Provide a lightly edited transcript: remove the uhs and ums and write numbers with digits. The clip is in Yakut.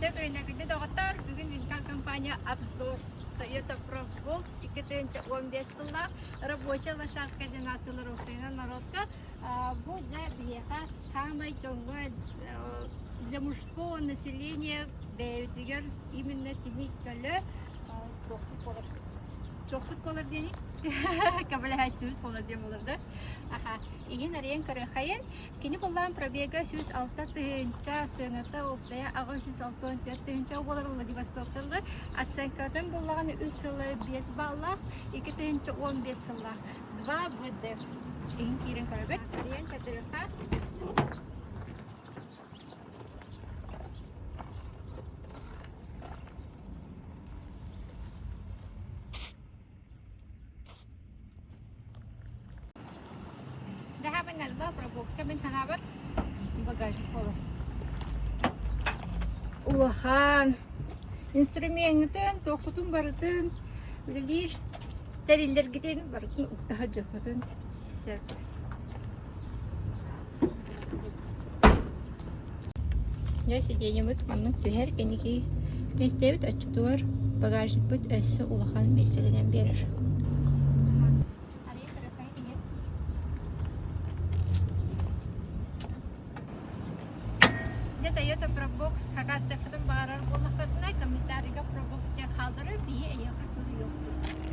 Үтүө доҕоттор, бүгүн Винкар компания обзор Toyota Probox 2015 сыллаах рабочая лошадка диэн ааттыылар уопсайынан народка. Бу дьэ биһиэхэ саамай дьоҥҥо для мужского населения бэйэбитигэр именно тимир көлө туохпут буолар туохпут буолар диэний көмөлөһөөччүбүт буолар диэн буолар да аха иһин арыйан көрүөххэйин Кини былаан пробега 106 тыһыынча, сыаната уопсайа 864 тыһыынча буолар Владивостокталлар. Оценкатын буллаҕына 3 сылы 5 баллаах, 2015 сыллаах 2 ВД. Иһин киирэн көрөбүт. Арыйан көрдөрүөххэ. Дьаһабын элбэх Пробокска мин санаабар багажник буолар. Улахан инструмеҥҥытын, туоххутун барытын үлэлиир тэриллэргитин барытын уктаһа дьокутун сөп. Дьэ сиденьебыт маннык түһэр кэнники миэстэбит оччотугар багажникпыт өссө улахан миэстэлэнэн биэрэр. Дьэ Toyota Probox хакастыаххытын баҕарар буоллаххытына комментарийга Probox диэн хаалларар биһи эйиэхэ суруйуохпут.